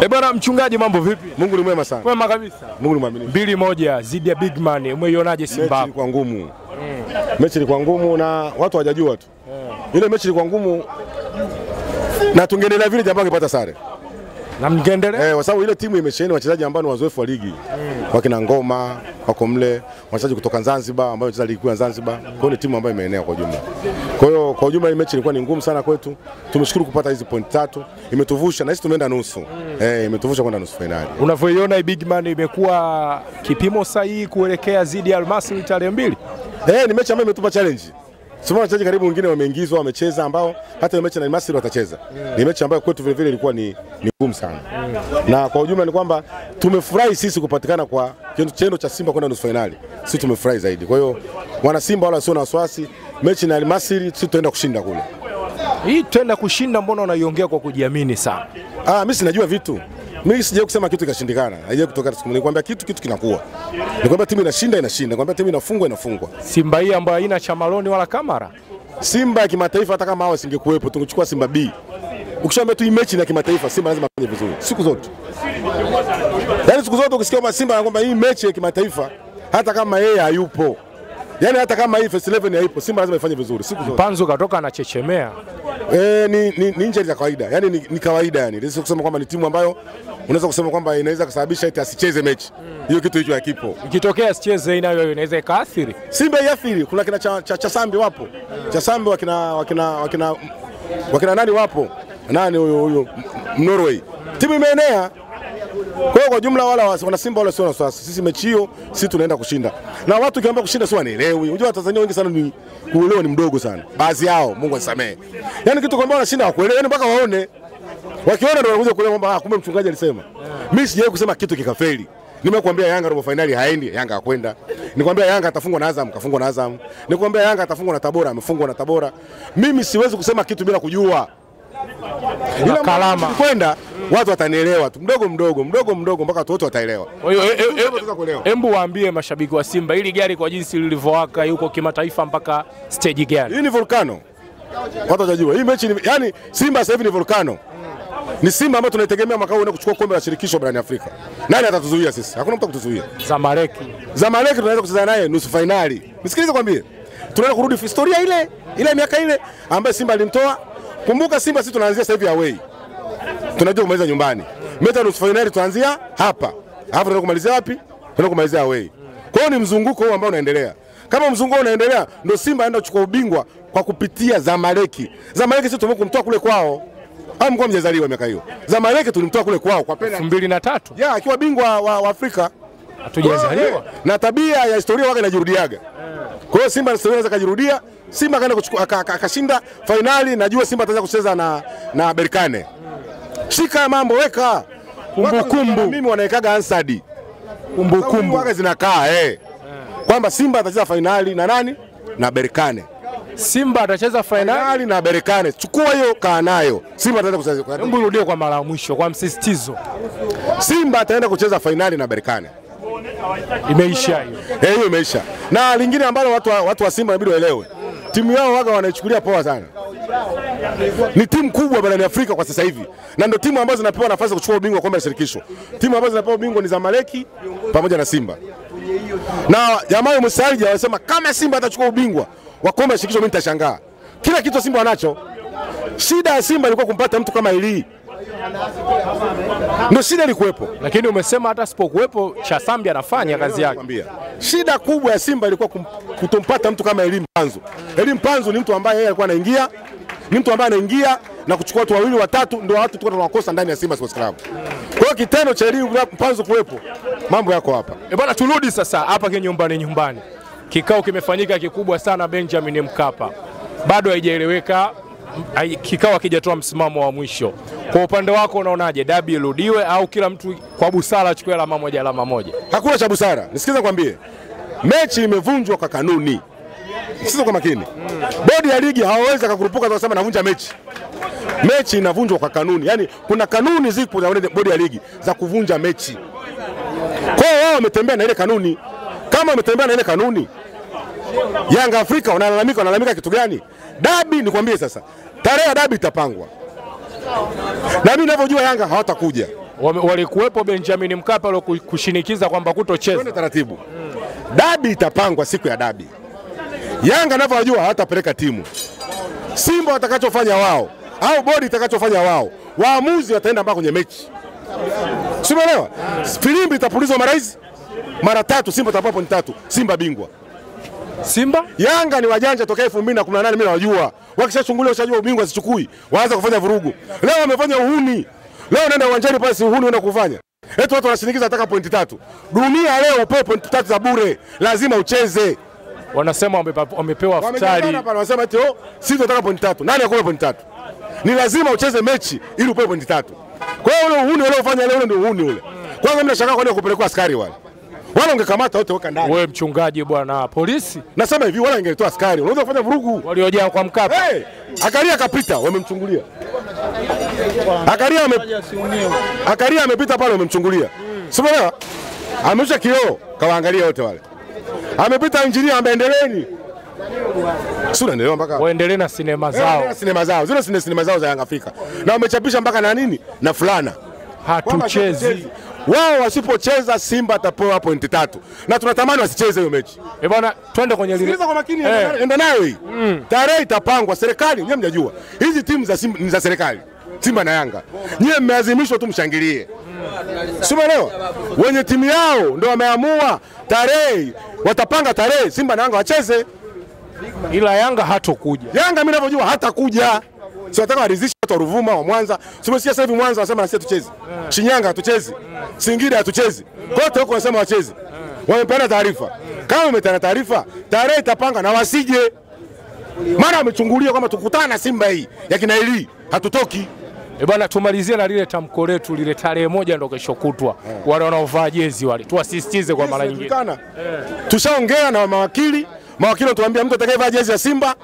Eh, bwana mchungaji, mambo vipi? Mungu ni mwema sana. Mwema kabisa. Mungu ni mwaminifu. 2-1 zidi ya Big Man. Umeionaje Simba? Mechi ilikuwa ngumu. Mechi ilikuwa ngumu na watu hawajajua tu. Ile mechi ilikuwa ngumu na tungeendelea vile jamaa angepata sare. Na mngeendelea? Kwa sababu ile timu imesheheni wachezaji ambao ni wazoefu wa ligi. Wakina Ngoma, wako mle, wachezaji kutoka Zanzibar ambao wanacheza ligi kuu ya Zanzibar. Kwa hiyo ni timu ambayo imeenea kwa jumla. Kwa hiyo kwa ujumla ile mechi ilikuwa ni ngumu sana kwetu. Tumeshukuru kupata hizi point 3, imetuvusha na sisi tumeenda nusu. Imetuvusha kwenda nusu finali. Unavyoiona Big Man imekuwa kipimo sahihi kuelekea zidi ya Al-Masry tarehe 2. Ni mechi ambayo imetupa challenge. Sio wachezaji karibu wengine wameingizwa wamecheza ambao hata ile mechi na Al-Masry watacheza. Ni mechi ambayo kwetu vile vile ilikuwa ni ngumu sana. Na kwa ujumla ni kwamba tumefurahi sisi kupatikana kwa kitendo cha Simba kwenda nusu finali. Sisi tumefurahi zaidi. Kwa hiyo wana Simba wala sio na wasiwasi, mechi na Al-Masry sisi tutaenda kushinda kule. Hii tutaenda kushinda, mbona unaiongea kwa kujiamini sana? Mimi sinajua vitu. Mimi sijawahi kusema kitu kikashindikana. Haijawahi kutoka siku. Nikwambia kitu kinakuwa. Nikwambia timu inashinda inashinda. Nikwambia timu inafungwa inafungwa. Simba hii ambayo haina Chamaloni wala Kamara. Simba ya kimataifa hata kama hao singekuwepo tungechukua Simba B. Ukishaambia tu hii mechi na kimataifa Simba lazima afanye vizuri. Siku zote. Yaani siku zote ukisikia kwamba Simba anakwambia hii mechi ya kimataifa hata kama yeye hayupo. Yaani hata kama hii first 11 haipo Simba lazima ifanye vizuri siku zote. Mpanzu katoka anachechemea. Ni injury za kawaida. Yaani ni kawaida yani. Sio kusema kwamba ni timu ambayo unaweza kusema kwamba inaweza kusababisha eti asicheze mechi. Hiyo kitu hicho hakipo. Ikitokea asicheze inayo inaweza ikaathiri. Simba iathiri. Kuna kina cha Sambi wapo. Cha Sambi wakina nani wapo? Nani huyo Norway. Timu imeenea. Kwa hiyo kwa jumla wala wana Simba wala sio na wasiwasi. Sisi mechi hiyo sisi tunaenda kushinda. Na watu kiamba kushinda sio wanaelewi. Unajua Tanzania wengi sana ni kuelewa ni mdogo sana. Baadhi yao Mungu asamehe. Yaani kitu kwamba wanashinda hawakuelewi, yaani mpaka waone. Wakiona ndio wanakuja kuelewa kwamba kumbe mchungaji alisema. Mimi sijawahi kusema kitu kikafeli. Nimekuambia Yanga robo finali haendi, Yanga hakwenda. Nikwambia Yanga atafungwa na Azam, kafungwa na Azam. Nikwambia Yanga atafungwa na Tabora, amefungwa na Tabora. Mimi siwezi kusema kitu bila kujua. Ila kalama kwenda watu watanielewa tu mdogo mdogo mdogo mdogo mpaka watu wote wataelewa. Kwa hiyo hebu waambie mashabiki wa Simba ili gari kwa jinsi lilivyowaka yuko kimataifa mpaka stage gani? Hii ni volcano. Watu wajajua. Hii mechi ni yani Simba sasa hivi ni volcano. Ni Simba ambayo tunaitegemea mwaka huu kuchukua kombe la shirikisho barani Afrika. Nani atatuzuia sisi? Hakuna mtu kutuzuia. Zamalek tunaweza kucheza naye nusu finali. Nisikilize kwambie. Tunaenda kurudi historia ile ile miaka ile ambayo Simba alimtoa. Kumbuka Simba sisi tunaanzia sasa hivi away. Tunajua kumaliza nyumbani. Meta nusu finali tunaanzia hapa. Alafu tunaenda kumalizia wapi? Tunaenda kumalizia away. Kwa hiyo ni mzunguko huu ambao unaendelea. Kama mzunguko unaendelea ndio Simba aenda kuchukua ubingwa kwa kupitia Zamalek. Zamalek sisi tumemtoa kule kwao. Au mko mjazaliwa miaka hiyo. Zamalek tulimtoa kule kwao kwa penalty 2003. Ya akiwa bingwa wa Afrika. Hatujazaliwa. Na tabia ya historia wake inajirudiaga. Kwa hiyo Simba inaweza kajirudia. Simba kaenda kuchukua akashinda finali, najua Simba ataweza kucheza na Berkane. Shika mambo weka. Kumbukumbu. Mimi wanaekaga ansadi. Kumbukumbu wake zinakaa Kwamba Simba atacheza finali na nani? Na Berkane. Simba atacheza finali na Berkane. Chukua hiyo kaa nayo. Simba ataenda kucheza. Hebu rudie kwa mara ya mwisho kwa msisitizo. Simba ataenda kucheza finali na Berkane. Imeisha hiyo. Hiyo imeisha. Na lingine ambalo watu wa Simba inabidi waelewe. Timu yao waga wanaichukulia poa sana. Ni timu kubwa barani Afrika kwa sasa hivi. Na ndio timu ambazo zinapewa nafasi kuchukua ubingwa wa kombe la shirikisho. Timu ambazo zinapewa ubingwa ni Zamalek pamoja na Simba. Na jamaa Musaidi alisema kama Simba atachukua ubingwa wa kombe la shirikisho mimi nitashangaa. Kila kitu Simba wanacho. Shida ya Simba ilikuwa kumpata mtu kama Eli. Ndio shida ilikuwepo. Lakini umesema hata sipokuwepo Chasambi anafanya kazi yake. Shida kubwa ya Simba ilikuwa kutompata mtu kama Eli Mpanzu. Eli Mpanzu ni mtu ambaye yeye alikuwa anaingia, ni mtu ambaye anaingia na kuchukua watu wawili watatu, ndio watu tulikuwa tunawakosa ndani ya Simba Sports Club. Kwa hiyo kitendo cha Eli Mpanzu kuwepo, mambo yako hapa. Bwana turudi sasa hapa kinyumbani nyumbani. Kikao kimefanyika kikubwa sana Benjamin Mkapa. Bado haijaeleweka, kikao hakijatoa msimamo wa mwisho. Kwa upande wako unaonaje, dabi irudiwe au kila mtu kwa busara achukue alama moja alama moja? Hakuna cha busara. Nisikize nikwambie. Mechi imevunjwa kwa kanuni. Nisikize kwa makini. Bodi ya ligi hawawezi kukurupuka na kusema navunja mechi. Mechi inavunjwa kwa kanuni. Yaani kuna kanuni zipo za bodi ya ligi za kuvunja mechi. Kwa hiyo wao wametembea na ile kanuni. Kama wametembea na ile kanuni, Yanga Afrika wanalalamika kitu gani? Dabi nikwambie sasa. Tarehe ya dabi itapangwa. Na mimi ninavyojua Yanga hawatakuja. Walikuwepo Benjamin Mkapa waliokushinikiza kwamba kutocheza. Twende taratibu. Dabi itapangwa siku ya dabi. Yanga ninavyojua hawatapeleka timu. Simba watakachofanya wao au bodi itakachofanya wao, waamuzi wataenda mpaka kwenye mechi. Simeelewa? Filimbi itapulizwa mara hizi mara 3, Simba itapata pointi 3, Simba bingwa. Simba? Yanga ni wajanja toka 2018 mimi nawajua. Wakishachungulia ushajua ubingwa sichukui, waanza kufanya vurugu. Leo wamefanya uhuni. Leo unaenda uwanjani pale si uhuni unaenda kufanya. Eti watu wanashinikiza nataka pointi 3. Dunia leo upewe pointi 3 za bure, lazima ucheze. Wanasema wamepewa futari. Wanasema eti oh, sisi tunataka pointi 3. Nani akupe pointi 3? Ni lazima ucheze mechi ili upewe pointi 3. Kwa hiyo ule uhuni waliofanya leo ndio uhuni ule. Kwanza mimi nashangaa kwa nini kupelekwa askari wale. Wale ungekamata wote weka ndani. Wewe mchungaji bwana, polisi? Nasema hivi wale ingelitoa askari, unaweza kufanya vurugu. Waliojaa kwa Mkapa. Hey, Akaria kapita, wamemchungulia. Akaria amepita pale wamemchungulia. Sio unaelewa? Amerusha kioo, kawaangalia wote wale. Amepita injinia ambaye Sio unaelewa mpaka waendelee na sinema zao. Na sinema zao. Zile sinema zao za Yanga Afrika. Na wamechapisha mpaka na nini? Na fulana. Hatuchezi. Wao wasipocheza Simba atapewa pointi 3. Na tunatamani wasicheze hiyo mechi. Eh bwana, twende kwenye lile. Sikiliza kwa makini, enda nayo hii. Tarehe itapangwa serikali, nyinyi mnajua. Hizi timu za Simba ni za serikali. Simba na Yanga. Nyinyi mmeazimishwa tu mshangilie. Sio unaelewa? Wenye timu yao ndio wameamua tarehe, watapanga tarehe Simba na Yanga wacheze. Ila Yanga hatokuja. Yanga mimi ninavyojua hatakuja. Si wataka waridhishe watu wa Ruvuma wa Mwanza. Tumesikia sasa hivi Mwanza wanasema na sisi tucheze. Shinyanga hatuchezi. Singida hatuchezi. Kote huko wanasema wacheze. Wamepeana taarifa. Kama umepeana taarifa, tarehe itapanga na wasije. Maana wamechungulia kama tukutana na Simba hii ya kina Eli, hatutoki. Eh bwana, tumalizie na lile tamko letu lile tarehe 1 ndio kesho kutwa. Wale wanaovaa jezi wale tuasisitize kwa mara nyingine. Tushaongea na mawakili. Mawakili wanatuambia mtu atakayevaa jezi ya Simba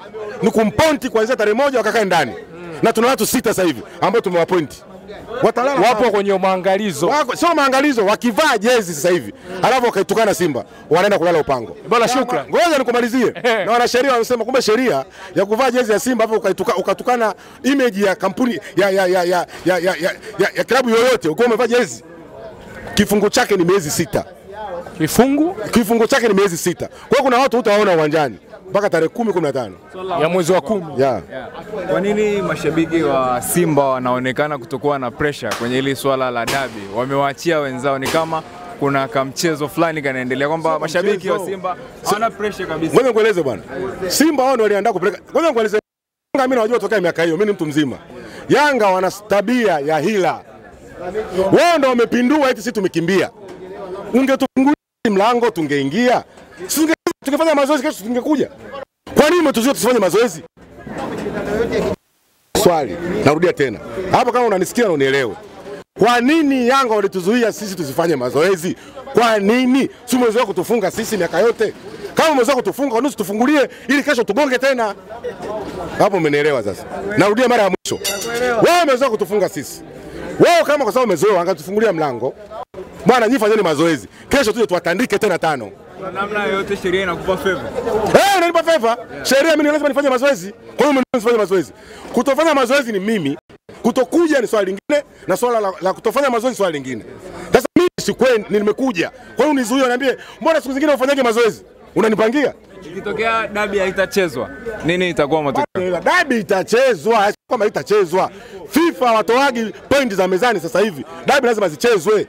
ni kumponti kuanzia tarehe 1 wakakae ndani. Na tuna watu 6 sasa hivi ambao tumewapointi. Watalala wapo kwenye maangalizo. Sio maangalizo, wakivaa jezi sasa hivi. Alafu wakaitukana Simba, wanaenda kulala upango. Bwana shukrani. Ngoja nikumalizie. Na wanasheria wanasema kumbe sheria ya kuvaa jezi ya Simba hapo ukatukana image ya kampuni ya klabu yoyote ukiwa umevaa jezi, kifungo chake ni miezi 6. Kifungo chake ni miezi 6. Kwa hiyo kuna watu utawaona uwanjani mpaka tarehe 10 15 ya mwezi wa 10. Yeah. Kwa nini mashabiki wa Simba wanaonekana kutokuwa na pressure kwenye hili swala la dabi? Wamewaachia wenzao, ni kama kuna kamchezo fulani kanaendelea kwamba mashabiki wa Simba hawana pressure kabisa. Ngoja nikueleze bwana. Simba wao ndio waliandaa kupeleka. Ngoja nikueleze, Yanga mimi nawajua tokea miaka hiyo, mimi ni mtu mzima. Yanga wana tabia ya hila. Wao ndio wamepindua eti sisi tumekimbia. Ungetufungulia mlango tungeingia. Tungefanya mazoezi kesho tungekuja. Kwa nini mtuzuia tusifanye mazoezi? Swali, narudia tena. Hapo kama unanisikia na unielewe. Kwa nini Yanga walituzuia sisi tusifanye mazoezi? Kwa nini? Si umezoea kutufunga sisi miaka yote? Kama umezoea kutufunga, kwa nini tufungulie ili kesho tugonge tena? Hapo umenielewa sasa. Narudia mara ya mwisho. Wao wamezoea kutufunga sisi. Wao kama kwa sababu wamezoea wangetufungulia mlango. Bwana nyinyi fanyeni mazoezi. Kesho tuje tuwatandike tena 5. Kwa namna yote sheria inakupa favor. Inanipa favor. Sheria mimi lazima nifanye mazoezi. Kwa hiyo mimi nisifanye mazoezi. Kutofanya mazoezi ni mimi, kutokuja ni swali lingine na swala la kutofanya mazoezi swali lingine. Sasa mimi sikwendi, nimekuja. Kwa hiyo unizuie uniambie, mbona siku zingine ufanyage mazoezi? Unanipangia? Ikitokea dabi haitachezwa, nini itakuwa matokeo? Dabi itachezwa, kama itachezwa. FIFA watoagi point za mezani sasa hivi. Dabi lazima zichezwe.